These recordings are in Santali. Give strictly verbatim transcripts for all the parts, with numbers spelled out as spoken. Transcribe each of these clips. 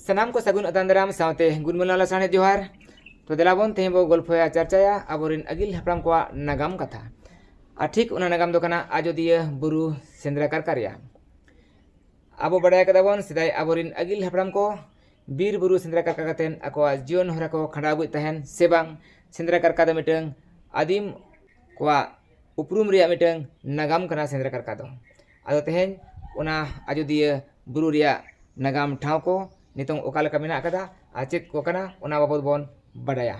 ᱥᱟᱱᱟᱢ ᱠᱚ ᱥᱟᱹᱜᱩᱱ ᱟᱛᱟᱝ ᱫᱟᱨᱟᱢ ᱥᱟᱶᱛᱮ ᱜᱩᱱᱢᱟᱱᱟᱣ ᱞᱟᱥᱟᱲᱦᱮᱫ ᱡᱚᱦᱟᱨ᱾ ᱛᱚ ᱫᱮᱞᱟ ᱵᱚᱱ ᱛᱮᱦᱮᱧ ᱵᱚ ᱜᱚᱞᱯᱷᱚᱭᱟ, ᱪᱟᱨᱪᱟᱭᱟ ᱟᱵᱚᱨᱮᱱ ᱟᱹᱜᱤᱞ ᱦᱟᱯᱲᱟᱢ ᱠᱚᱣᱟᱜ ᱱᱟᱜᱟᱢ ᱠᱟᱛᱷᱟ᱾ ᱟᱨ ᱴᱷᱤᱠ ᱚᱱᱟ ᱱᱟᱜᱟᱢ ᱫᱚ ᱠᱟᱱᱟ ᱟᱡᱚᱫᱤᱭᱟᱹ ᱵᱩᱨᱩ ᱥᱮᱸᱫᱽᱨᱟ ᱠᱟᱨᱠᱟ ᱨᱮᱭᱟᱜ᱾ ᱟᱵᱚ ᱵᱟᱰᱟᱭ ᱠᱟᱫᱟ ᱵᱚᱱ ᱥᱮᱫᱟᱭ ᱟᱵᱚᱨᱮᱱ ᱟᱹᱜᱤᱞ ᱦᱟᱯᱲᱟᱢ ᱠᱚ ᱵᱤᱨ ᱵᱩᱨᱩ ᱥᱮᱸᱫᱽᱨᱟ ᱠᱟᱨᱠᱟ ᱠᱟᱛᱮᱫ ᱟᱠᱚᱣᱟᱜ ᱡᱤᱭᱚᱱ ᱦᱚᱨᱟ ᱠᱚ ᱠᱷᱟᱸᱰᱟᱣ ᱟᱹᱜᱩᱭᱮᱫ ᱛᱟᱦᱮᱱ ᱥᱮ ᱵᱟᱝ᱾ ᱥᱮᱸᱫᱽᱨᱟ ᱠᱟᱨᱠᱟ ᱫᱚ ᱢᱤᱫᱴᱟᱝ ᱟᱹᱫᱤᱢ ᱠᱚᱣᱟᱜ ᱩᱯᱨᱩᱢ ᱨᱮᱭᱟᱜ ᱢᱤᱫᱴᱟᱝ ᱱᱟᱜᱟᱢ ᱠᱟᱱᱟ ᱥᱮᱸᱫᱽᱨᱟ ᱠᱟᱨᱠᱟ ᱫᱚ᱾ ᱟᱫᱚ ᱛᱮᱦᱮᱧ ᱚᱱᱟ ᱟᱡᱚᱫᱤᱭᱟᱹ ᱵᱩᱨᱩ ᱨᱮᱭᱟᱜ ᱱᱟᱜᱟᱢ ᱴᱷᱟᱶ ᱠᱚ ᱱᱤᱛᱚᱝ ᱚᱠᱟ ᱞᱮᱠᱟ ᱢᱮᱱᱟᱜ ᱟᱠᱟᱫᱟ ᱟᱨ ᱪᱮᱫ ᱠᱚ ᱠᱟᱱᱟ, ᱚᱱᱟ ᱵᱟᱵᱚᱫ ᱵᱚᱱ ᱵᱟᱰᱟᱭᱟ᱾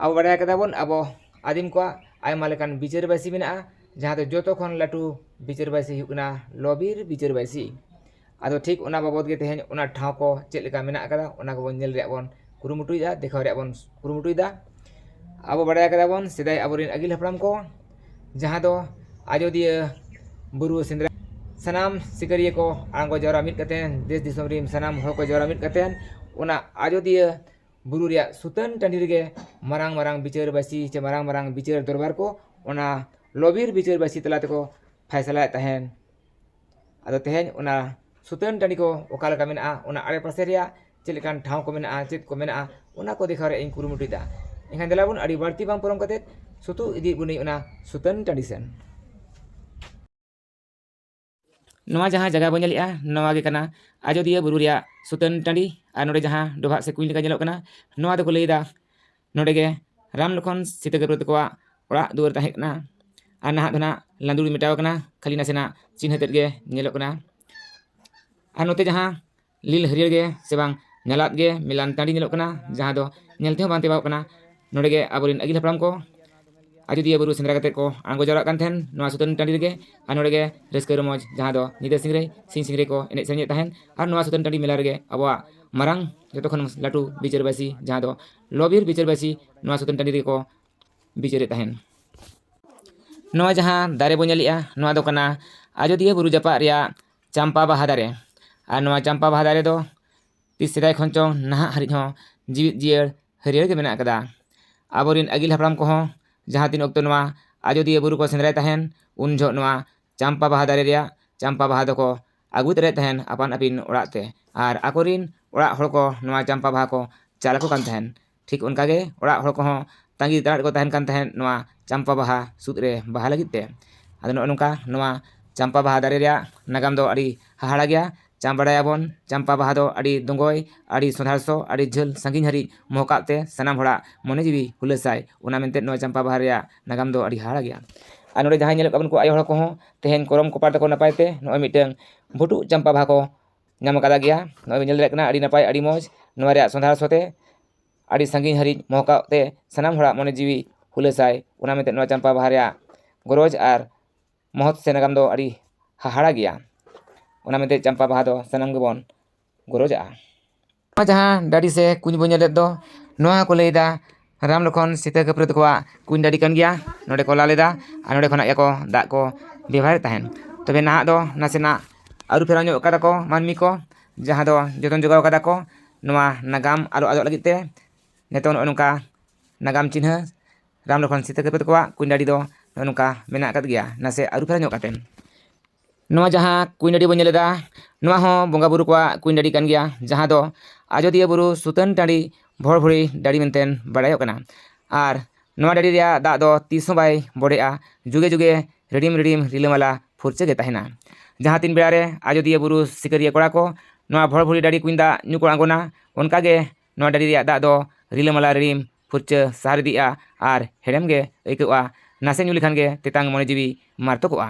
ᱟᱵᱚ ᱵᱟᱰᱟᱭ ᱠᱟᱫᱟ ᱵᱚᱱ ᱟᱵᱚ ᱟᱹᱫᱤᱢ ᱠᱚᱣᱟᱜ ᱟᱭᱢᱟ ᱞᱮᱠᱟᱱ ᱵᱤᱪᱟᱹᱨ ᱵᱟᱹᱭᱥᱤ ᱢᱮᱱᱟᱜᱼᱟ, ᱡᱟᱦᱟᱸ ᱫᱚ ᱡᱚᱛᱚ ᱠᱷᱚᱱ ᱞᱟᱹᱴᱩ ᱵᱤᱪᱟᱹᱨ ᱵᱟᱹᱭᱥᱤ ᱦᱩᱭᱩᱜ ᱠᱟᱱᱟ ᱞᱚᱵᱤᱨ ᱵᱤᱪᱟᱹᱨ ᱵᱟᱹᱭᱥᱤ᱾ ᱟᱫᱚ ᱴᱷᱤᱠ ᱚᱱᱟ ᱵᱟᱵᱚᱫ ᱜᱮ ᱛᱮᱦᱮᱧ ᱚᱱᱟ ᱴᱷᱟᱶ ᱠᱚ ᱪᱮᱫ ᱞᱮᱠᱟ ᱢᱮᱱᱟᱜ ᱟᱠᱟᱫᱟ, ᱚᱱᱟ ᱠᱚᱵᱚᱱ ᱧᱮᱞ ᱨᱮᱭᱟᱜ ᱵᱚᱱ ᱠᱩᱨᱩᱢᱩᱴᱩᱭᱮᱫᱟ, ᱫᱮᱠᱷᱟᱣ ᱨᱮᱭᱟᱜ ᱵᱚᱱ ᱠᱩᱨᱩᱢᱩᱴᱩᱭᱮᱫᱟ᱾ ᱟᱵᱚ ᱵᱟᱰᱟᱭ ᱠᱟᱫᱟ ᱵᱚᱱ ᱥᱮᱫᱟᱭ ᱟᱵᱚᱨᱮᱱ ᱟᱹᱜᱤᱞ ᱦᱟᱯᱲᱟᱢ ᱠᱚ ᱡᱟᱦᱟᱸ ᱫᱚ ᱟᱡᱚᱫᱤᱭᱟᱹ ᱵᱩᱨᱩ ᱥᱮᱸᱫᱽᱨᱟ ᱥᱟᱱᱟᱢ ᱥᱤᱠᱟᱹᱨᱤᱭᱟᱹ ᱠᱚ ᱟᱬᱜᱚ ᱡᱟᱣᱨᱟ ᱢᱤᱫ ᱠᱟᱛᱮ, ᱫᱮᱥ ᱫᱤᱥᱚᱢ ᱨᱮᱱ ᱥᱟᱱᱟᱢ ᱦᱚᱲ ᱠᱚ ᱡᱟᱣᱨᱟ ᱢᱤᱫ ᱠᱟᱛᱮ ᱚᱱᱟ ᱟᱡᱚᱫᱤᱭᱟᱹ ᱵᱩᱨᱩ ᱨᱮᱭᱟᱜ ᱥᱩᱛᱟᱹᱱ ᱴᱟᱺᱰᱤ ᱨᱮᱜᱮ ᱢᱟᱨᱟᱝ ᱢᱟᱨᱟᱝ ᱵᱤᱪᱟᱹᱨ ᱵᱟᱹᱭᱥᱤ ᱪᱮ ᱢᱟᱨᱟᱝ ᱢᱟᱨᱟᱝ ᱵᱤᱪᱟᱹᱨ ᱫᱚᱨᱵᱟᱨ ᱠᱚ ᱚᱱᱟ ᱞᱚᱵᱤᱨ ᱵᱤᱪᱟᱹᱨ ᱵᱟᱹᱭᱥᱤ ᱛᱟᱞᱟ ᱛᱮᱠᱚ ᱯᱷᱟᱭᱥᱟᱞᱟᱭᱮᱫ ᱛᱟᱦᱮᱱ᱾ ᱟᱫᱚ ᱛᱮᱦᱮᱧ ᱚᱱᱟ ᱥᱩᱛᱟᱹᱱ ᱴᱟᱺᱰᱤ ᱠᱚ ᱚᱠᱟ ᱞᱮᱠᱟ ᱢᱮᱱᱟᱜᱼᱟ, ᱚᱱᱟ ᱟᱲᱮᱯᱟᱥᱮ ᱨᱮᱭᱟᱜ ᱪᱮᱫ ᱞᱮᱠᱟᱱ ᱴᱷᱟᱶ ᱠᱚ ᱢᱮᱱᱟᱜᱼᱟ, ᱪᱮᱫ ᱠᱚ ᱢᱮᱱᱟᱜᱼᱟ, ᱚᱱᱟ ᱠᱚ ᱫᱮᱠᱷᱟᱣ ᱨᱮᱭᱟᱜ ᱤᱧ ᱠᱩᱨᱩᱢᱩᱴᱩᱭᱮᱫᱟ᱾ ᱮᱱᱠᱷᱟᱱ ᱫᱮᱞᱟ ᱵᱚᱱ ᱟᱹᱰᱤ ᱵᱟᱹᱲᱛᱤ ᱵᱟᱝ ᱯᱚᱞᱚᱢ ᱠᱟᱛᱮ ᱥᱩᱛᱩ ᱤᱫᱤ ᱵᱚᱱ ᱚᱱᱟ ᱥᱩᱛᱟᱹᱱ ᱴᱟᱺᱰᱤ ᱥᱮᱱ᱾ ᱱᱚᱣᱟ ᱡᱟᱦᱟᱸ ᱡᱟᱭᱜᱟ ᱵᱚᱱ ᱧᱮᱞᱮᱜᱼᱟ, ᱱᱚᱣᱟ ᱜᱮ ᱠᱟᱱᱟ ᱟᱡᱚᱫᱤᱭᱟᱹ ᱵᱩᱨᱩ ᱨᱮᱭᱟᱜ ᱥᱩᱛᱟᱹᱱ ᱴᱟᱺᱰᱤ᱾ ᱟᱨ ᱱᱚᱰᱮ ᱡᱟᱦᱟᱸ ᱰᱚᱵᱷᱟᱜ ᱥᱮ ᱠᱩᱧ ᱞᱮᱠᱟ ᱧᱮᱞᱚᱜ ᱠᱟᱱᱟ, ᱱᱚᱣᱟ ᱫᱚᱠᱚ ᱞᱟᱹᱭᱫᱟ ᱱᱚᱰᱮ ᱜᱮ ᱨᱟᱢ ᱞᱚᱠᱷᱚᱱ ᱥᱤᱛᱟᱹ ᱜᱟᱹᱵᱨᱟᱹ ᱛᱟᱠᱚᱣᱟᱜ ᱚᱲᱟᱜ ᱫᱩᱣᱟᱹᱨ ᱛᱟᱦᱮᱸ ᱠᱟᱱᱟ᱾ ᱟᱨ ᱱᱟᱦᱟᱜ ᱫᱚ ᱱᱟᱦᱟᱜ ᱞᱟᱸᱫᱩᱲ ᱢᱮᱴᱟᱣ ᱠᱟᱱᱟ, ᱠᱷᱟᱹᱞᱤ ᱱᱟᱥᱮᱱᱟᱜ ᱪᱤᱱᱦᱟᱹ ᱛᱮᱫ ᱜᱮ ᱧᱮᱞᱚᱜ ᱠᱟᱱᱟ᱾ ᱟᱨ ᱱᱚᱛᱮ ᱡᱟᱦᱟᱸ ᱞᱤᱞ ᱦᱟᱹᱨᱭᱟᱹᱲ ᱜᱮ ᱥᱮ ᱵᱟᱝ ᱧᱟᱞᱟᱫ ᱜᱮ ᱢᱮᱞᱟᱱ ᱴᱟᱺᱰᱤ ᱧᱮᱞᱚᱜ ᱠᱟᱱᱟ, ᱡᱟᱦᱟᱸ ᱫᱚ ᱧᱮᱞ ᱛᱮᱦᱚᱸ ᱵᱟᱝ ᱛᱮᱵᱟᱜ ᱠᱟᱱᱟ᱾ ᱱᱚᱰᱮ ᱜᱮ ᱟᱵᱚᱨᱮᱱ ᱟᱹᱜᱤᱞ ᱦᱟᱯᱲᱟᱢ ᱠᱚ ᱟᱡᱚᱫᱤᱭᱟᱹ ᱵᱩᱨᱩ ᱥᱮᱸᱫᱽᱨᱟ ᱠᱟᱛᱮ ᱠᱚ ᱟᱬᱜᱚ ᱡᱟᱣᱨᱟᱜ ᱠᱟᱱ ᱛᱟᱦᱮᱱ ᱱᱚᱣᱟ ᱥᱩᱛᱟᱹᱱ ᱴᱟᱺᱰᱤ ᱨᱮᱜᱮ᱾ ᱟᱨ ᱱᱚᱰᱮ ᱜᱮ ᱨᱟᱹᱥᱠᱟᱹ ᱨᱚᱢᱚᱡᱽ, ᱡᱟᱦᱟᱸ ᱫᱚ ᱧᱤᱫᱟᱹ ᱥᱤᱝᱨᱟᱹᱭ ᱥᱤᱧ ᱥᱤᱝᱨᱟᱹᱭ ᱠᱚ ᱮᱱᱮᱡ ᱥᱮᱨᱮᱧᱮᱫ ᱛᱟᱦᱮᱱ᱾ ᱟᱨ ᱱᱚᱣᱟ ᱥᱩᱛᱟᱹᱱ ᱴᱟᱺᱰᱤ ᱢᱮᱞᱟ ᱨᱮᱜᱮ ᱟᱵᱚᱣᱟᱜ ᱢᱟᱨᱟᱝ ᱡᱚᱛᱚ ᱠᱷᱚᱱ ᱞᱟᱹᱴᱩ ᱵᱤᱪᱟᱹᱨ ᱵᱟᱹᱭᱥᱤ, ᱡᱟᱦᱟᱸ ᱫᱚ ᱞᱚᱵᱤᱨ ᱵᱤᱪᱟᱹᱨ ᱵᱟᱹᱭᱥᱤ, ᱱᱚᱣᱟ ᱥᱩᱛᱟᱹᱱ ᱴᱟᱺᱰᱤ ᱨᱮᱜᱮ ᱠᱚ ᱵᱤᱪᱟᱹᱨᱮᱫ ᱛᱟᱦᱮᱱ᱾ ᱱᱚᱣᱟ ᱡᱟᱦᱟᱸ ᱫᱟᱨᱮ ᱵᱚᱱ ᱧᱮᱞᱮᱜᱼᱟ, ᱱᱚᱣᱟ ᱫᱚ ᱠᱟᱱᱟ ᱟᱡᱚᱫᱤᱭᱟᱹ ᱵᱩᱨᱩ ᱡᱟᱯᱟᱜ ᱨᱮᱭᱟᱜ ᱪᱟᱢᱯᱟ ᱵᱟᱦᱟ ᱫᱟᱨᱮ᱾ ᱟᱨ ᱱᱚᱣᱟ ᱪᱟᱢᱯᱟ ᱵᱟᱦᱟ ᱫᱟᱨᱮ ᱫᱚ ᱛᱤᱥ ᱥᱮᱫᱟᱭ ᱠᱷᱚᱱ ᱪᱚᱝ ᱱᱟᱦᱟᱜ ᱦᱟᱹᱨᱤᱡ ᱦᱚᱸ ᱡᱤᱣᱤᱫ ᱡᱤᱭᱟᱹᱲ ᱦᱟᱹᱨᱭᱟᱹᱲ ᱜᱮ ᱢᱮᱱᱟᱜ ᱟᱠᱟᱫᱟ᱾ ᱟᱵᱚᱨᱮᱱ ᱟᱹᱜᱤᱞ ᱦᱟᱯᱲᱟᱢ ᱠᱚᱦᱚᱸ ᱡᱟᱦᱟᱸ ᱛᱤᱱ ᱚᱠᱛᱚ ᱱᱚᱣᱟ ᱟᱡᱚᱫᱤᱭᱟᱹ ᱵᱩᱨᱩ ᱠᱚ ᱥᱮᱸᱫᱽᱨᱟᱭ ᱛᱟᱦᱮᱱ, ᱩᱱ ᱡᱚᱦᱚᱜ ᱱᱚᱣᱟ ᱪᱟᱢᱯᱟ ᱵᱟᱦᱟ ᱫᱟᱨᱮ ᱨᱮᱭᱟᱜ ᱪᱟᱢᱯᱟ ᱵᱟᱦᱟ ᱫᱚᱠᱚ ᱟᱹᱜᱩ ᱛᱚᱨᱟᱭᱮᱫ ᱛᱟᱦᱮᱱ ᱟᱯᱟᱱ ᱟᱹᱯᱤᱱ ᱚᱲᱟᱜ ᱛᱮ᱾ ᱟᱨ ᱟᱠᱚᱨᱮᱱ ᱚᱲᱟᱜ ᱦᱚᱲ ᱠᱚ ᱱᱚᱣᱟ ᱪᱟᱢᱯᱟ ᱵᱟᱦᱟ ᱠᱚ ᱪᱟᱞ ᱟᱠᱚ ᱠᱟᱱ ᱛᱟᱦᱮᱸᱫ᱾ ᱴᱷᱤᱠ ᱚᱱᱠᱟᱜᱮ ᱚᱲᱟᱜ ᱦᱚᱲ ᱠᱚᱦᱚᱸ ᱛᱟᱺᱜᱤ ᱛᱟᱲᱟᱜ ᱨᱮᱠᱚ ᱛᱟᱦᱮᱱ ᱠᱟᱱ ᱛᱟᱦᱮᱸᱫ ᱱᱚᱣᱟ ᱪᱟᱢᱯᱟ ᱵᱟᱦᱟ ᱥᱩᱫ ᱨᱮ ᱵᱟᱦᱟ ᱞᱟᱹᱜᱤᱫ ᱛᱮ᱾ ᱟᱫᱚ ᱱᱚᱜᱼᱚ ᱱᱚᱝᱠᱟ ᱱᱚᱣᱟ ᱪᱟᱢᱯᱟ ᱵᱟᱦᱟ ᱫᱟᱨᱮ ᱨᱮᱭᱟᱜ ᱱᱟᱜᱟᱢ ᱫᱚ ᱟᱹᱰᱤ ᱦᱟᱦᱟᱲᱟ ᱜᱮᱭᱟ᱾ ᱪᱟᱢ ᱵᱟᱲᱟᱭᱟᱵᱚᱱ, ᱪᱟᱢᱯᱟ ᱵᱟᱦᱟ ᱫᱚ ᱟᱹᱰᱤ ᱫᱚᱸᱜᱚᱭ, ᱟᱹᱰᱤ ᱥᱚᱸᱫᱷᱟᱲ ᱥᱚ, ᱟᱹᱰᱤ ᱡᱷᱟᱹᱞ ᱥᱟᱺᱜᱤᱧ ᱦᱟᱹᱨᱤᱡ ᱢᱚᱦᱚᱠᱟᱜ ᱛᱮ ᱥᱟᱱᱟᱢ ᱦᱚᱲᱟᱜ ᱢᱚᱱᱮ ᱡᱤᱣᱤ ᱦᱩᱞᱟᱹᱥᱟᱭ᱾ ᱚᱱᱟ ᱢᱮᱱᱛᱮ ᱱᱚᱣᱟ ᱪᱟᱢᱯᱟ ᱵᱟᱦᱟ ᱨᱮᱭᱟᱜ ᱱᱟᱜᱟᱢ ᱫᱚ ᱟᱹᱰᱤ ᱦᱟᱦᱟᱲᱟ ᱜᱮᱭᱟ᱾ ᱟᱨ ᱱᱚᱰᱮ ᱡᱟᱦᱟᱸᱭ ᱧᱮᱞᱚᱜ ᱠᱟᱱ ᱠᱚ ᱟᱭᱳ ᱦᱚᱲ ᱠᱚᱦᱚᱸ ᱛᱮᱦᱮᱧ ᱠᱚᱨᱚᱢ ᱠᱚᱯᱟᱲ ᱛᱟᱠᱚ ᱱᱟᱯᱟᱭ ᱛᱮ ᱱᱚᱜᱼᱚᱭ ᱢᱤᱫᱴᱟᱝ ᱵᱷᱩᱴᱩᱜ ᱪᱟᱢᱯᱟ ᱵᱟᱦᱟ ᱠᱚ ᱧᱟᱢ ᱟᱠᱟᱫᱟ ᱜᱮᱭᱟ᱾ ᱱᱚᱜᱼᱚᱭ ᱵᱤᱱ ᱧᱮᱞ ᱫᱟᱲᱮᱭᱟᱜ ᱠᱟᱱᱟ, ᱟᱹᱰᱤ ᱱᱟᱯᱟᱭ, ᱟᱹᱰᱤ ᱢᱚᱡᱽ᱾ ᱱᱚᱣᱟ ᱨᱮᱭᱟᱜ ᱥᱚᱸᱫᱷᱟᱲ ᱥᱚᱛᱮ ᱟᱹᱰᱤ ᱥᱟᱺᱜᱤᱧ ᱦᱟᱹᱨᱤᱡ ᱢᱚᱦᱚᱠᱟᱣ ᱛᱮ ᱥᱟᱱᱟᱢ ᱦᱚᱲᱟᱜ ᱢᱚᱱᱮ ᱡᱤᱣᱤ ᱦᱩᱞᱟᱹᱥᱟᱭ᱾ ᱚᱱᱟ ᱢᱮᱱᱛᱮ ᱱᱚᱣᱟ ᱪᱟᱢᱯᱟ ᱵᱟᱦᱟ ᱨᱮᱭᱟᱜ ᱜᱚᱨᱚᱡᱽ ᱟᱨ ᱢᱚᱦᱚᱛ ᱥᱮ ᱱᱟᱜᱟᱢ ᱫᱚ ᱟᱹᱰᱤ ᱦᱟᱦᱟᱲᱟ ᱜᱮᱭᱟ᱾ ᱚᱱᱟ ᱢᱮᱱᱛᱮ ᱪᱟᱢᱯᱟ ᱵᱟᱦᱟ ᱫᱚ ᱥᱟᱱᱟᱢ ᱜᱮᱵᱚᱱ ᱜᱚᱨᱚᱡᱟᱜᱼᱟ᱾ ᱱᱚᱣᱟ ᱡᱟᱦᱟᱸ ᱰᱟᱹᱰᱤ ᱥᱮ ᱠᱩᱧ ᱵᱚᱱ ᱧᱮᱞᱮᱫ ᱫᱚ, ᱱᱚᱣᱟ ᱠᱚ ᱞᱟᱹᱭᱫᱟ ᱨᱟᱢ ᱞᱚᱠᱷᱚᱱ ᱥᱤᱛᱟᱹ ᱠᱟᱹᱯᱨᱟᱹ ᱛᱟᱠᱚᱣᱟᱜ ᱠᱩᱧ ᱰᱟᱹᱰᱤ ᱠᱟᱱ ᱜᱮᱭᱟ᱾ ᱱᱚᱰᱮ ᱠᱚ ᱞᱟ ᱞᱮᱫᱟ ᱟᱨ ᱱᱚᱰᱮ ᱠᱷᱚᱱᱟᱜ ᱜᱮᱠᱚ ᱫᱟᱜ ᱠᱚ ᱵᱮᱵᱚᱦᱟᱨᱮᱫ ᱛᱟᱦᱮᱸᱫ᱾ ᱛᱚᱵᱮ ᱱᱟᱦᱟᱜ ᱫᱚ ᱱᱟᱥᱮᱱᱟᱜ ᱟᱹᱨᱩ ᱯᱷᱮᱨᱟᱣ ᱧᱚᱜ ᱠᱟᱫᱟ ᱠᱚ ᱢᱟᱹᱱᱢᱤ ᱠᱚ, ᱡᱟᱦᱟᱸ ᱫᱚ ᱡᱚᱛᱚᱱ ᱡᱚᱜᱟᱣ ᱠᱟᱫᱟ ᱠᱚ ᱱᱚᱣᱟ ᱱᱟᱜᱟᱢ ᱟᱞᱚ ᱟᱫᱚᱜ ᱞᱟᱹᱜᱤᱫ ᱛᱮ᱾ ᱱᱤᱛᱚᱜ ᱱᱚᱜᱼᱚ ᱱᱚᱝᱠᱟ ᱱᱟᱜᱟᱢ ᱪᱤᱱᱦᱟᱹ ᱨᱟᱢ ᱞᱚᱠᱷᱚᱱ ᱥᱤᱛᱟᱹ ᱠᱟᱹᱯᱨᱟᱹ ᱛᱟᱠᱚᱣᱟᱜ ᱠᱩᱧ ᱰᱟᱹᱰᱤ ᱫᱚ ᱱᱚᱜᱼᱚ ᱱᱚᱝᱠᱟ ᱢᱮᱱᱟᱜ ᱟᱠᱟᱫ ᱜᱮᱭᱟ, ᱱᱟᱥᱮ ᱟᱹᱨᱩ ᱯᱷᱮᱨᱟᱣ ᱧᱚᱜ ᱠᱟᱛᱮ᱾ ᱱᱚᱣᱟ ᱡᱟᱦᱟᱸ ᱠᱩᱧ ᱰᱟᱹᱰᱤ ᱵᱚᱱ ᱧᱮᱞ ᱮᱫᱟ, ᱱᱚᱣᱟ ᱦᱚᱸ ᱵᱚᱸᱜᱟ ᱵᱩᱨᱩ ᱠᱚᱣᱟᱜ ᱠᱩᱧ ᱰᱟᱹᱰᱤ ᱠᱟᱱ ᱜᱮᱭᱟ, ᱡᱟᱦᱟᱸ ᱫᱚ ᱟᱡᱳᱫᱤᱭᱟᱹ ᱵᱩᱨᱩ ᱥᱩᱛᱟᱹᱱ ᱴᱟᱺᱰᱤ ᱵᱷᱚᱲᱵᱷᱩᱲᱤ ᱰᱟᱹᱰᱤ ᱢᱮᱱᱛᱮ ᱵᱟᱲᱟᱭᱚᱜ ᱠᱟᱱᱟ᱾ ᱟᱨ ᱱᱚᱣᱟ ᱰᱟᱹᱰᱤ ᱨᱮᱭᱟᱜ ᱫᱟᱜ ᱫᱚ ᱛᱤᱥ ᱦᱚᱸ ᱵᱟᱭ ᱵᱚᱰᱮᱜᱼᱟ, ᱡᱩᱜᱮ ᱡᱩᱜᱮ ᱨᱤᱰᱤᱢ ᱨᱤᱰᱤᱢ ᱨᱤᱞᱟᱹᱢᱟᱞᱟ ᱯᱷᱩᱨᱪᱟᱹ ᱜᱮ ᱛᱟᱦᱮᱱᱟ᱾ ᱡᱟᱦᱟᱸ ᱛᱤᱱ ᱵᱮᱲᱟ ᱨᱮ ᱟᱡᱳᱫᱤᱭᱟᱹ ᱵᱩᱨᱩ ᱥᱤᱠᱟᱹᱨᱤᱭᱟᱹ ᱠᱚᱲᱟ ᱠᱚ ᱱᱚᱣᱟ ᱵᱷᱚᱲᱵᱷᱩᱲᱤ ᱰᱟᱹᱰᱤ ᱠᱩᱧ ᱫᱟᱜ ᱧᱩ ᱠᱚ ᱟᱬᱜᱚᱱᱟ, ᱚᱱᱠᱟ ᱜᱮ ᱱᱚᱣᱟ ᱰᱟᱹᱰᱤ ᱨᱮᱭᱟᱜ ᱫᱟᱜ ᱫᱚ ᱨᱤᱞᱟᱹᱢᱟᱞᱟ ᱨᱤᱰᱤᱢ ᱯᱷᱩᱨᱪᱟᱹ ᱥᱟᱦᱟᱨ ᱤᱫᱤᱜᱼᱟ ᱟᱨ ᱦᱮᱲᱮᱢ ᱜᱮ ᱟᱹᱭᱠᱟᱹᱜᱼᱟ᱾ ᱱᱟᱥᱮ ᱧᱩ ᱞᱮᱠᱷᱟᱱ ᱜᱮ ᱛᱮᱛᱟᱝ ᱢᱚᱱᱮ ᱡᱤᱣᱤ ᱢᱟᱨᱛᱚᱠᱚᱜᱼᱟ᱾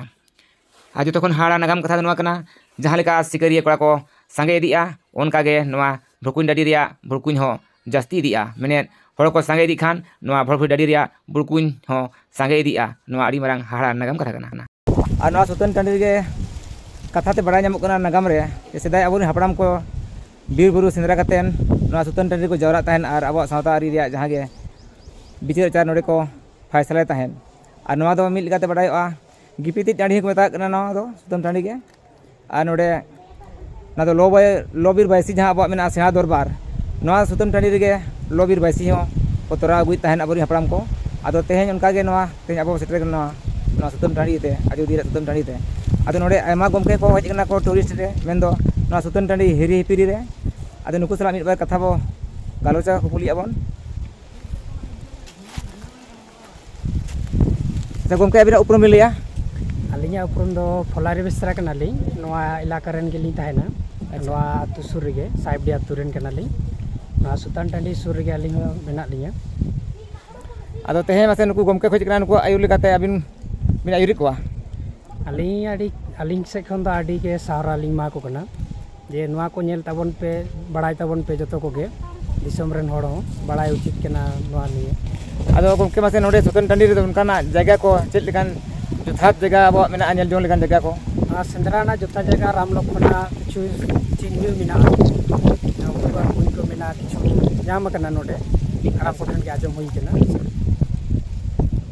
ᱟᱨ ᱡᱚᱛᱚ ᱠᱷᱚᱱ ᱦᱟᱦᱟᱲᱟ ᱱᱟᱜᱟᱢ ᱠᱟᱛᱷᱟ ᱫᱚ ᱱᱚᱣᱟ ᱠᱟᱱᱟ, ᱡᱟᱦᱟᱸ ᱞᱮᱠᱟ ᱥᱤᱠᱟᱹᱨᱤᱭᱟᱹ ᱠᱚᱲᱟ ᱠᱚ ᱥᱟᱸᱜᱮ ᱤᱫᱤᱜᱼᱟ, ᱚᱱᱠᱟ ᱜᱮ ᱱᱚᱣᱟ ᱵᱷᱩᱲᱠᱩᱧ ᱰᱟᱹᱰᱤ ᱨᱮᱭᱟᱜ ᱵᱷᱩᱲᱠᱩᱧ ᱦᱚᱸ ᱡᱟᱹᱥᱛᱤ ᱤᱫᱤᱜᱼᱟ᱾ ᱢᱮᱱᱮᱫ, ᱦᱚᱲ ᱠᱚ ᱥᱟᱸᱜᱮ ᱤᱫᱤᱜ ᱠᱷᱟᱱ ᱱᱚᱣᱟ ᱵᱷᱚᱲᱵᱷᱩᱲᱤ ᱰᱟᱹᱰᱤ ᱨᱮᱭᱟᱜ ᱵᱷᱩᱲᱠᱩᱧ ᱦᱚᱸ ᱥᱟᱸᱜᱮ ᱤᱫᱤᱜᱼᱟ᱾ ᱱᱚᱣᱟ ᱟᱹᱰᱤ ᱢᱟᱨᱟᱝ ᱦᱟᱦᱟᱲᱟ ᱱᱟᱜᱟᱢ ᱠᱟᱛᱷᱟ ᱠᱟᱱᱟ᱾ ᱟᱨ ᱱᱚᱣᱟ ᱥᱩᱛᱟᱹᱱ ᱴᱟᱺᱰᱤ ᱨᱮᱜᱮ ᱠᱟᱛᱷᱟ ᱛᱮ ᱵᱟᱲᱟᱭ ᱧᱟᱢᱚᱜ ᱠᱟᱱᱟ ᱱᱟᱜᱟᱢ ᱨᱮ, ᱡᱮ ᱥᱮᱫᱟᱭ ᱟᱵᱚᱨᱮᱱ ᱦᱟᱯᱲᱟᱢ ᱠᱚ ᱵᱤᱨ ᱵᱩᱨᱩ ᱥᱮᱸᱫᱽᱨᱟ ᱠᱟᱛᱮᱫ ᱱᱚᱣᱟ ᱥᱩᱛᱟᱹᱱ ᱴᱟᱺᱰᱤ ᱨᱮᱠᱚ ᱡᱟᱣᱨᱟᱜ ᱛᱟᱦᱮᱸᱫ ᱟᱨ ᱟᱵᱚᱣᱟᱜ ᱥᱟᱶᱛᱟ ᱟᱹᱨᱤ ᱨᱮᱭᱟᱜ ᱡᱟᱦᱟᱸ ᱜᱮ ᱵᱤᱪᱟᱹᱨ ᱟᱪᱟᱨ ᱱᱚᱰᱮ ᱠᱚ ᱯᱷᱟᱭᱥᱟᱞᱟᱭ ᱛᱟᱦᱮᱸᱫ᱾ ᱟᱨ ᱱᱚᱣᱟ ᱫᱚ ᱢᱤᱫ ᱞᱮᱠᱟᱛᱮ ᱵᱟᱲᱟᱭᱚᱜᱼᱟ, ᱜᱤᱯᱤᱛᱤᱡ ᱴᱟᱺᱰᱤ ᱦᱚᱸᱠᱚ ᱢᱮᱛᱟᱜ ᱠᱟᱱᱟ ᱱᱚᱣᱟ ᱫᱚ ᱥᱩᱛᱟᱹᱱ ᱴᱟᱺᱰᱤ ᱜᱮ᱾ ᱟᱨ ᱱᱚᱰᱮ ᱱᱚᱣᱟ ᱫᱚ ᱞᱚ ᱵᱟᱭ-, ᱞᱚ ᱵᱤᱨ ᱵᱟᱹᱭᱥᱤ ᱡᱟᱦᱟᱸ ᱟᱵᱚᱣᱟᱜ ᱢᱮᱱᱟᱜᱼᱟ ᱥᱮᱬᱟ ᱫᱚᱨᱵᱟᱨ, ᱱᱚᱣᱟ ᱥᱩᱛᱟᱹᱱ ᱴᱟᱺᱰᱤ ᱨᱮᱜᱮ ᱞᱚ ᱵᱤᱨ ᱵᱟᱹᱭᱥᱤ ᱦᱚᱸ ᱠᱚ ᱛᱚᱨᱟᱣ ᱟᱹᱜᱩᱭᱮᱫ ᱛᱟᱦᱮᱸᱫ ᱟᱵᱚᱨᱮᱱ ᱦᱟᱯᱲᱟᱢ ᱠᱚ᱾ ᱟᱫᱚ ᱛᱮᱦᱮᱧ ᱚᱱᱠᱟᱜᱮ ᱱᱚᱣᱟ ᱛᱮᱦᱮᱧ ᱟᱵᱚ ᱥᱮᱴᱮᱨ ᱠᱟᱱᱟ ᱱᱚᱣᱟ, ᱱᱚᱣᱟ ᱥᱩᱛᱟᱹᱱ ᱴᱟᱺᱰᱤ ᱛᱮ, ᱟᱡᱳᱫᱤᱭᱟᱹ ᱨᱮᱭᱟᱜ ᱥᱩᱛᱟᱹᱱ ᱴᱟᱺᱰᱤ ᱛᱮ᱾ ᱟᱫᱚ ᱱᱚᱰᱮ ᱟᱭᱢᱟ ᱜᱚᱢᱠᱮ ᱠᱚ ᱦᱮᱡ ᱟᱠᱟᱱᱟ ᱠᱚ ᱴᱩᱨᱤᱥᱴ ᱨᱮ, ᱢᱮᱱᱫᱚ ᱱᱚᱣᱟ ᱥᱩᱛᱟᱹᱱ ᱴᱟᱺᱰᱤ ᱦᱤᱨᱤ ᱦᱤᱯᱤᱨᱤ ᱨᱮ᱾ ᱟᱫᱚ ᱱᱩᱠᱩ ᱥᱟᱞᱟᱜ ᱢᱤᱫ ᱵᱟᱨ ᱠᱟᱛᱷᱟ ᱵᱚ ᱜᱟᱞᱚᱪᱟ, ᱠᱩᱯᱩᱞᱤᱜ ᱟᱵᱚᱱ᱾ ᱟᱪᱪᱷᱟ ᱜᱚᱢᱠᱮ, ᱟᱹᱵᱤᱱᱟᱜ ᱩᱯᱨᱩᱢ ᱵᱤᱱ ᱞᱟᱹᱭᱟ? ᱟᱹᱞᱤᱧᱟᱜ ᱩᱯᱨᱩᱢ ᱫᱚ ᱯᱷᱚᱞᱟᱨᱤ ᱵᱮᱥᱨᱟ ᱠᱟᱱᱟᱞᱤᱧ᱾ ᱱᱚᱣᱟ ᱮᱞᱟᱠᱟ ᱨᱮᱱ ᱜᱮᱞᱤᱧ ᱛᱟᱦᱮᱱᱟ᱾ ᱟᱪᱪᱷᱟ᱾ ᱱᱚᱣᱟ ᱟᱹᱛᱩ ᱥᱩᱨ ᱨᱮᱜᱮ, ᱥᱟᱭᱵᱰᱤ ᱟᱹᱛᱩ ᱨᱮᱱ ᱠᱟᱱᱟᱞᱤᱧ᱾ ᱱᱚᱣᱟ ᱥᱩᱛᱟᱱ ᱴᱟᱺᱰᱤ ᱥᱩᱨ ᱨᱮᱜᱮ ᱟᱹᱞᱤᱧ ᱦᱚᱸ ᱢᱮᱱᱟᱜ ᱞᱤᱧᱟᱹ᱾ ᱟᱫᱚ ᱛᱮᱦᱮᱧ ᱢᱟᱥᱮ ᱱᱩᱠᱩ ᱜᱚᱢᱠᱮ ᱠᱚ ᱦᱮᱡ ᱠᱟᱱᱟ, ᱱᱩᱠᱩᱣᱟᱜ ᱟᱹᱭᱩᱨ ᱞᱮᱠᱟᱛᱮ ᱟᱹᱵᱤᱱ ᱵᱤᱱ ᱟᱹᱭᱩᱨᱮᱫ ᱠᱚᱣᱟ? ᱟᱹᱞᱤᱧ ᱟᱹᱰᱤ, ᱟᱹᱞᱤᱧ ᱥᱮᱫ ᱠᱷᱚᱱ ᱫᱚ ᱟᱹᱰᱤ ᱜᱮ ᱥᱟᱨᱦᱟᱣ ᱞᱤᱧ ᱮᱢᱟ ᱠᱚ ᱠᱟᱱᱟ᱾ ᱡᱮ ᱱᱚᱣᱟ ᱠᱚ ᱧᱮᱞ ᱛᱟᱵᱚᱱ ᱯᱮ, ᱵᱟᱲᱟᱭ ᱛᱟᱵᱚᱱ ᱯᱮ ᱡᱚᱛᱚ ᱠᱚᱜᱮ, ᱫᱤᱥᱚᱢ ᱨᱮᱱ ᱦᱚᱲ ᱦᱚᱸ ᱵᱟᱲᱟᱭ ᱩᱪᱤᱛ ᱠᱟᱱᱟ ᱱᱚᱣᱟ ᱱᱤᱭᱮ᱾ ᱟᱫᱚ ᱜᱚᱢᱠᱮ, ᱢᱟᱥᱮ ᱱᱚᱰᱮ ᱥᱩᱛᱟᱹᱱ ᱴᱟᱺᱰᱤ ᱨᱮᱫᱚ ᱚᱱᱠᱟᱱᱟᱜ ᱡᱟᱭᱜᱟ ᱠᱚ ᱪᱮᱫ ᱞᱮᱠᱟᱱ ᱡᱚᱛᱷᱟᱛ ᱡᱟᱭᱜᱟ ᱟᱵᱚᱣᱟᱜ ᱢᱮᱱᱟᱜᱼᱟ, ᱧᱮᱞ ᱡᱚᱝ ᱞᱮᱠᱟᱱ ᱡᱟᱭᱜᱟ ᱠᱚ? ᱟᱨ ᱥᱮᱸᱫᱽᱨᱟ ᱨᱮᱱᱟᱜ ᱡᱚᱛᱷᱟᱛ ᱡᱟᱭᱜᱟ ᱨᱟᱢ ᱞᱚᱠᱠᱷᱚᱱᱟᱜ ᱠᱤᱪᱷᱩ ᱪᱤᱱᱦᱟᱹ ᱢᱮᱱᱟᱜᱼᱟ, ᱩᱱᱠᱩᱣᱟᱜ ᱠᱩᱧ ᱠᱚ ᱢᱮᱱᱟᱜᱼᱟ, ᱠᱤᱪᱷᱩ ᱧᱟᱢ ᱟᱠᱟᱱᱟ ᱱᱚᱰᱮ, ᱦᱟᱲᱟᱢ ᱠᱚᱴᱷᱮᱱ ᱜᱮ ᱟᱸᱡᱚᱢ ᱦᱩᱭ ᱟᱠᱟᱱᱟ᱾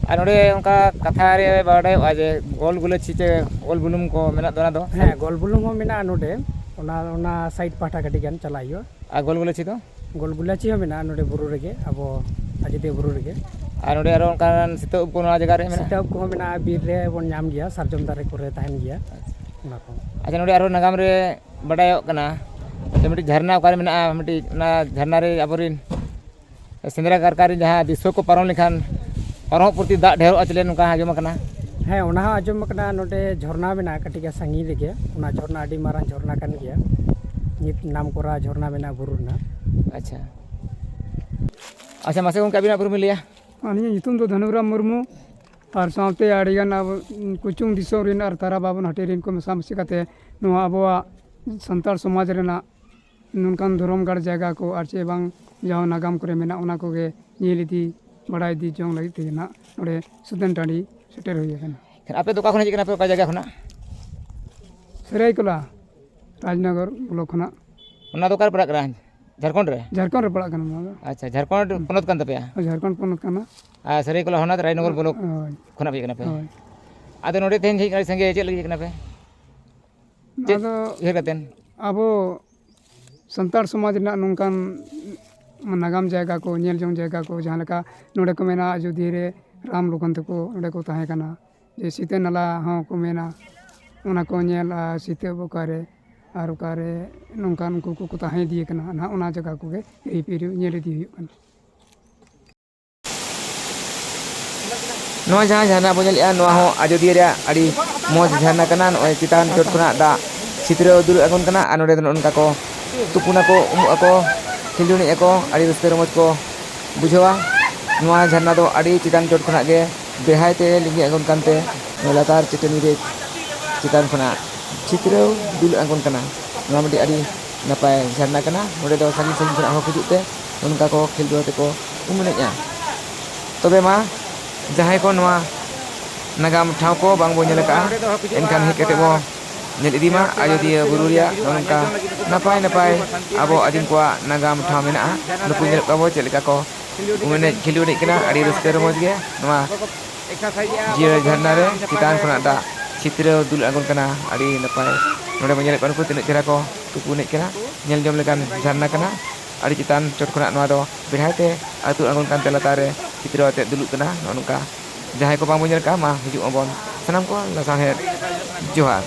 ᱟᱨ ᱱᱚᱰᱮ ᱚᱱᱠᱟ ᱠᱟᱛᱷᱟ ᱨᱮ ᱵᱟᱰᱟᱭᱚᱜᱼᱟ ᱡᱮ ᱜᱳᱞ ᱜᱩᱞᱟᱹᱪᱤ ᱪᱮ ᱜᱳᱞ ᱵᱩᱱᱩᱢ ᱠᱚ ᱢᱮᱱᱟᱜ ᱫᱚ, ᱚᱱᱟ ᱫᱚ? ᱦᱮᱸ, ᱜᱳᱞ ᱵᱩᱱᱩᱢ ᱦᱚᱸ ᱢᱮᱱᱟᱜᱼᱟ ᱱᱚᱰᱮ, ᱚᱱᱟ, ᱚᱱᱟ ᱥᱟᱭᱤᱰ ᱯᱟᱦᱴᱟ ᱠᱟᱹᱴᱤᱡ ᱜᱟᱱ ᱪᱟᱞᱟᱜ ᱦᱩᱭᱩᱜᱼᱟ᱾ ᱟᱨ ᱜᱳᱞ ᱜᱩᱞᱟᱹᱪᱤ ᱫᱚ? ᱜᱳᱞ ᱜᱩᱞᱟᱹᱪᱤ ᱦᱚᱸ ᱢᱮᱱᱟᱜᱼᱟ ᱱᱚᱰᱮ ᱵᱩᱨᱩ ᱨᱮᱜᱮ, ᱟᱵᱚ ᱟᱡᱚᱫᱤᱭᱟᱹ ᱵᱩᱨᱩ ᱨᱮᱜᱮ᱾ ᱟᱨ ᱱᱚᱰᱮ ᱟᱨᱚ ᱚᱱᱠᱟᱱ ᱥᱤᱛᱟᱹ ᱩᱵ ᱠᱚ ᱱᱚᱣᱟ ᱡᱟᱭᱜᱟ ᱨᱮ ᱢᱮᱱᱟᱜᱼᱟ? ᱥᱤᱛᱟᱹ ᱩᱵ ᱠᱚᱦᱚᱸ ᱢᱮᱱᱟᱜᱼᱟ, ᱵᱤᱨ ᱨᱮ ᱵᱚᱱ ᱧᱟᱢ ᱜᱮᱭᱟ, ᱥᱟᱨᱡᱚᱢ ᱫᱟᱨᱮ ᱠᱚᱨᱮ ᱛᱟᱦᱮᱱ ᱜᱮᱭᱟ, ᱚᱱᱟ ᱠᱚ᱾ ᱟᱪᱪᱷᱟ, ᱱᱚᱰᱮ ᱟᱨᱚ ᱱᱟᱜᱟᱢ ᱨᱮ ᱵᱟᱰᱟᱭᱚᱜ ᱠᱟᱱᱟ ᱡᱮ ᱢᱤᱫᱴᱤᱡ ᱡᱷᱟᱨᱱᱟ ᱚᱠᱟᱨᱮ ᱢᱮᱱᱟᱜᱼᱟ, ᱢᱤᱫᱴᱤᱡ ᱚᱱᱟ ᱡᱷᱟᱨᱱᱟ ᱨᱮ ᱟᱵᱚᱨᱮᱱ ᱥᱮᱸᱫᱽᱨᱟ ᱠᱟᱨᱠᱟ ᱨᱮᱱ ᱡᱟᱦᱟᱸ ᱫᱤᱥᱣᱟᱹ ᱠᱚ ᱯᱟᱨᱚᱢ ᱞᱮᱠᱷᱟᱱ ᱯᱟᱨᱚᱢᱚᱜ ᱯᱨᱚᱛᱤ ᱫᱟᱜ ᱰᱷᱮᱨᱚᱜᱼᱟ ᱪᱚᱞᱮ, ᱱᱚᱝᱠᱟ ᱟᱸᱡᱚᱢ ᱟᱠᱟᱱᱟ᱾ ᱦᱮᱸ, ᱚᱱᱟ ᱦᱚᱸ ᱟᱸᱡᱚᱢ ᱟᱠᱟᱱᱟ, ᱱᱚᱰᱮ ᱡᱷᱚᱨᱱᱟ ᱢᱮᱱᱟᱜᱼᱟ ᱠᱟᱹᱴᱤᱡ ᱜᱟᱱ ᱥᱟᱺᱜᱤᱧ ᱨᱮᱜᱮ, ᱚᱱᱟ ᱡᱷᱚᱨᱱᱟ ᱟᱹᱰᱤ ᱢᱟᱨᱟᱝ ᱡᱷᱚᱨᱱᱟ ᱠᱟᱱ ᱜᱮᱭᱟ, ᱧᱩᱛ ᱱᱟᱢ ᱠᱚᱨᱟ ᱡᱷᱚᱨᱱᱟ ᱢᱮᱱᱟᱜᱼᱟ ᱵᱩᱨᱩ ᱨᱮᱱᱟᱜ᱾ ᱟᱪᱪᱷᱟ᱾ ᱟᱪᱪᱷᱟ, ᱢᱟᱥᱮ ᱜᱚᱢᱠᱮ ᱟᱹᱵᱤᱱᱟᱜ ᱩᱯᱨᱩᱢ ᱵᱤᱱ ᱞᱟᱹᱭᱟ? ᱟᱹᱞᱤᱧᱟᱜ ᱧᱩᱛᱩᱢ ᱫᱚ ᱫᱷᱟᱱᱩᱨᱟᱢ ᱢᱩᱨᱢᱩ, ᱟᱨ ᱥᱟᱶᱛᱮ ᱟᱹᱰᱤᱜᱟᱱ ᱟᱵᱚ ᱠᱩᱪᱩᱝ ᱫᱤᱥᱚᱢ ᱨᱮᱱ ᱟᱨ ᱛᱟᱨᱟ ᱵᱟᱵᱚᱱ ᱦᱟᱹᱴᱤᱧ ᱨᱮᱱ ᱠᱚ ᱢᱮᱥᱟᱢᱤᱥᱤ ᱠᱟᱛᱮ ᱱᱚᱣᱟ ᱟᱵᱚᱣᱟᱜ ᱥᱟᱱᱛᱟᱲ ᱥᱚᱢᱟᱡᱽ ᱨᱮᱱᱟᱜ ᱱᱚᱝᱠᱟᱱ ᱫᱷᱚᱨᱚᱢ ᱜᱟᱲ ᱡᱟᱭᱜᱟ ᱠᱚ ᱟᱨ ᱪᱮ ᱵᱟᱝ ᱡᱟᱦᱟᱸ ᱱᱟᱜᱟᱢ ᱠᱚᱨᱮ ᱢᱮᱱᱟᱜ, ᱚᱱᱟ ᱠᱚᱜᱮ ᱧᱮᱞ ᱤᱫᱤ, ᱵᱟᱲᱟᱭ ᱤᱫᱤ ᱡᱚᱝ ᱞᱟᱹᱜᱤᱫ ᱛᱮᱜᱮ ᱱᱟᱜ ᱱᱚᱰᱮ ᱥᱩᱛᱟᱹᱱ ᱴᱟᱺᱰᱤ ᱥᱮᱴᱮᱨ ᱦᱩᱭ ᱟᱠᱟᱱᱟ᱾ ᱟᱯᱮ ᱫᱚ ᱚᱠᱟ ᱠᱷᱚᱱ ᱦᱮᱡ ᱠᱟᱱᱟ ᱯᱮ, ᱚᱠᱟ ᱡᱟᱭᱜᱟ ᱠᱷᱚᱱᱟᱜ? ᱥᱟᱹᱨᱟᱹᱭᱠᱮᱞᱟ, ᱨᱟᱡᱽᱱᱚᱜᱚᱨ ᱵᱞᱚᱠ ᱠᱷᱚᱱᱟᱜ᱾ ᱚᱱᱟ ᱫᱚ ᱚᱠᱟᱨᱮ ᱯᱟᱲᱟᱜ ᱠᱟᱱᱟ? ᱡᱷᱟᱲᱠᱷᱚᱸᱰ ᱨᱮ? ᱡᱷᱟᱲᱠᱷᱚᱸᱰ ᱨᱮ ᱯᱟᱲᱟᱜ ᱠᱟᱱᱟ ᱱᱚᱣᱟ ᱫᱚ᱾ ᱟᱪᱪᱷᱟ, ᱡᱷᱟᱲᱠᱷᱚᱸᱰ ᱯᱚᱱᱚᱛ ᱠᱟᱱ ᱛᱟᱯᱮᱭᱟ? ᱦᱳᱭ, ᱡᱷᱟᱲᱠᱷᱚᱸᱰ ᱯᱚᱱᱚᱛ ᱠᱟᱱᱟ᱾ ᱟᱨ ᱥᱟᱹᱨᱟᱹᱭᱠᱮᱞᱟ ᱦᱚᱱᱚᱛ ᱨᱟᱡᱽᱱᱚᱜᱚᱨ ᱵᱞᱚᱠ ᱦᱳᱭ᱾ ᱠᱷᱚᱱᱟᱜ ᱯᱮ ᱦᱮᱡ ᱠᱟᱱᱟ ᱯᱮ? ᱦᱳᱭ᱾ ᱟᱫᱚ ᱱᱚᱰᱮ ᱛᱮᱦᱮᱧ ᱦᱮᱡ ᱠᱟᱱᱟ ᱥᱟᱸᱜᱮ, ᱪᱮᱫ ᱞᱟᱹᱜᱤᱫ ᱠᱟᱱᱟ ᱯᱮ? ᱪᱮᱫ ᱟᱫᱚ ᱩᱭᱦᱟᱹᱨ ᱠᱟᱛᱮᱱ? ᱟᱵᱚ ᱥᱟᱱᱛᱟᱲ ᱥᱚᱢᱟᱡᱽ ᱨᱮᱱᱟᱜ ᱱᱚᱝᱠᱟᱱ ᱱᱟᱜᱟᱢ ᱡᱟᱭᱜᱟ ᱠᱚ, ᱧᱮᱞ ᱡᱚᱝ ᱡᱟᱭᱜᱟ ᱠᱚ, ᱡᱟᱦᱟᱸ ᱞᱮᱠᱟ ᱱᱚᱰᱮ ᱠᱚ ᱢᱮᱱᱟ ᱟᱡᱳᱫᱤᱭᱟᱹ ᱨᱮ ᱨᱟᱢ ᱞᱚᱠᱷᱚᱱ ᱛᱟᱠᱚ ᱱᱚᱰᱮ ᱠᱚ ᱛᱟᱦᱮᱸ ᱠᱟᱱᱟ, ᱡᱮ ᱥᱤᱛᱟᱹ ᱱᱟᱞᱟ ᱦᱚᱸ ᱠᱚ ᱢᱮᱱᱟ, ᱚᱱᱟ ᱠᱚ ᱧᱮᱞ, ᱟᱨ ᱥᱤᱛᱟᱹ ᱚᱠᱟᱨᱮ, ᱟᱨ ᱚᱠᱟᱨᱮ ᱱᱚᱝᱠᱟᱱ ᱩᱱᱠᱩ ᱠᱚᱠᱚ ᱛᱟᱦᱮᱸ ᱤᱫᱤᱭ ᱠᱟᱱᱟ, ᱱᱟᱦᱟᱜ ᱚᱱᱟ ᱡᱟᱭᱜᱟ ᱠᱚᱜᱮ ᱦᱤᱨᱤ ᱯᱤᱨᱤ ᱧᱮᱞ ᱤᱫᱤ ᱦᱩᱭᱩᱜ ᱠᱟᱱᱟ᱾ ᱱᱚᱣᱟ ᱡᱟᱦᱟᱸ ᱡᱷᱟᱨᱱᱟ ᱵᱚᱱ ᱧᱮᱞᱮᱫᱼᱟ, ᱱᱚᱣᱟ ᱦᱚᱸ ᱟᱡᱳᱫᱤᱭᱟᱹ ᱨᱮᱭᱟᱜ ᱟᱹᱰᱤ ᱢᱚᱡᱽ ᱡᱷᱟᱨᱱᱟ ᱠᱟᱱᱟ᱾ ᱱᱚᱜᱼᱚᱭ ᱪᱮᱛᱟᱱ ᱪᱚᱴ ᱠᱷᱚᱱᱟᱜ ᱫᱟᱜ ᱪᱷᱤᱛᱨᱟᱹᱣ ᱫᱩᱞᱩᱜ ᱟᱬᱜᱚᱱ ᱠᱟᱱᱟ ᱟᱨ ᱱᱚᱸᱰᱮ ᱫᱚ ᱱᱚᱜᱼᱚ ᱱᱚᱝᱠᱟ ᱠᱚ ᱛᱩᱯᱩᱱᱟᱠᱚ, ᱩᱢᱩᱜ ᱟᱠᱚ, ᱠᱷᱮᱞᱰᱩᱲᱤᱜ ᱟᱠᱚ, ᱟᱹᱰᱤ ᱨᱟᱹᱥᱠᱟᱹ ᱨᱚᱢᱚᱡᱽ ᱠᱚ ᱵᱩᱡᱷᱟᱹᱣᱟ᱾ ᱱᱚᱣᱟ ᱡᱷᱟᱨᱱᱟ ᱫᱚ ᱟᱹᱰᱤ ᱪᱮᱛᱟᱱ ᱪᱚᱴ ᱠᱷᱚᱱᱟᱜ ᱜᱮ ᱵᱮᱲᱦᱟᱭ ᱛᱮ ᱞᱤᱸᱜᱤ ᱟᱬᱜᱚᱱ ᱠᱟᱱᱛᱮ ᱱᱚᱣᱟ ᱞᱟᱛᱟᱨ ᱪᱟᱹᱴᱟᱹᱱᱤ ᱨᱮ ᱪᱮᱛᱟᱱ ᱠᱷᱚᱱᱟᱜ ᱪᱷᱤᱛᱨᱟᱹᱣ ᱫᱩᱞ ᱟᱬᱜᱚᱱ ᱠᱟᱱᱟ᱾ ᱱᱚᱣᱟ ᱢᱤᱫᱴᱤᱡ ᱟᱹᱰᱤ ᱱᱟᱯᱟᱭ ᱡᱷᱟᱨᱱᱟ ᱠᱟᱱᱟ᱾ ᱱᱚᱸᱰᱮ ᱫᱚ ᱥᱟᱺᱜᱤᱧ ᱥᱟᱺᱜᱤᱧ ᱠᱷᱚᱱᱟᱜ ᱦᱚᱲ ᱠᱚ ᱦᱤᱡᱩᱜ ᱛᱮ ᱱᱚᱝᱠᱟ ᱠᱚ ᱠᱷᱮᱞᱰᱩ ᱟᱛᱮ ᱠᱚ ᱩᱢ ᱮᱱᱮᱡᱼᱟ᱾ ᱛᱚᱵᱮ ᱢᱟ, ᱡᱟᱦᱟᱸᱭ ᱠᱚ ᱱᱚᱣᱟ ᱱᱟᱜᱟᱢ ᱴᱷᱟᱶ ᱠᱚ ᱵᱟᱝ ᱵᱚ ᱧᱮᱞ ᱟᱠᱟᱫᱼᱟ, ᱮᱱᱠᱷᱟᱱ ᱦᱮᱡ ᱠᱟᱛᱮ ᱵᱚ ᱧᱮᱞ ᱤᱫᱤ ᱢᱟ ᱟᱡᱳᱫᱤᱭᱟᱹ ᱵᱩᱨᱩ ᱨᱮᱭᱟᱜ ᱱᱚᱜᱼᱚ ᱱᱚᱝᱠᱟ ᱱᱟᱯᱟᱭ ᱱᱟᱯᱟᱭ ᱟᱵᱚ ᱟᱹᱫᱤᱢ ᱠᱚᱣᱟᱜ ᱱᱟᱜᱟᱢ ᱴᱷᱟᱶ ᱢᱮᱱᱟᱜᱼᱟ᱾ ᱱᱩᱠᱩ ᱧᱮᱞ ᱠᱚᱣᱟ ᱵᱚ ᱪᱮᱫ ᱞᱮᱠᱟ ᱠᱚ ᱩᱢ ᱮᱱᱮᱡ ᱠᱷᱮᱞᱰᱩ ᱮᱱᱮᱡ ᱠᱟᱱᱟ, ᱟᱹᱰᱤ ᱨᱟᱹᱥᱠᱟᱹ ᱨᱚᱢᱚᱡᱽ ᱜᱮ ᱱᱚᱣᱟ ᱡᱤᱭᱟᱹᱲ ᱡᱷᱟᱨᱱᱟ ᱨᱮ ᱪᱮᱛᱟᱱ ᱠᱷᱚᱱᱟᱜ ᱫᱟᱜ ᱪᱷᱤᱛᱨᱟᱹᱣ ᱫᱩᱞ ᱟᱬᱜᱚᱱ ᱠᱟᱱᱟ᱾ ᱟᱹᱰᱤ ᱱᱟᱯᱟᱭ᱾ ᱱᱚᱰᱮ ᱵᱚᱱ ᱧᱮᱞᱮᱫ ᱠᱚᱣᱟ ᱱᱩᱠᱩ ᱛᱤᱱᱟᱹᱜ ᱪᱮᱦᱨᱟ ᱠᱚ ᱛᱩᱯᱩ ᱮᱱᱮᱡ ᱠᱟᱱᱟ᱾ ᱧᱮᱞ ᱡᱚᱝ ᱞᱮᱠᱟᱱ ᱡᱷᱟᱨᱱᱟ ᱠᱟᱱᱟ᱾ ᱟᱹᱰᱤ ᱪᱮᱛᱟᱱ ᱪᱚᱴ ᱠᱷᱚᱱᱟᱜ ᱱᱚᱣᱟ ᱫᱚ ᱵᱮᱲᱦᱟᱭ ᱛᱮ ᱟᱹᱛᱩ ᱟᱬᱜᱚᱱ ᱠᱟᱱᱛᱮ ᱞᱟᱛᱟᱨ ᱨᱮ ᱪᱷᱤᱛᱨᱟᱹᱣ ᱟᱛᱮᱫ ᱫᱩᱞᱩᱜ ᱠᱟᱱᱟ᱾ ᱱᱚᱜᱼᱚ ᱱᱚᱝᱠᱟ᱾ ᱡᱟᱦᱟᱸᱭ ᱠᱚ ᱵᱟᱝᱵᱚᱱ ᱧᱮᱞ ᱠᱟᱜᱼᱟ, ᱢᱟ ᱦᱤᱡᱩᱜ ᱟᱵᱚᱱ ᱥᱟᱱᱟᱢ ᱠᱚ ᱞᱟᱥᱟᱲᱦᱮᱫ ᱡᱚᱦᱟᱨ᱾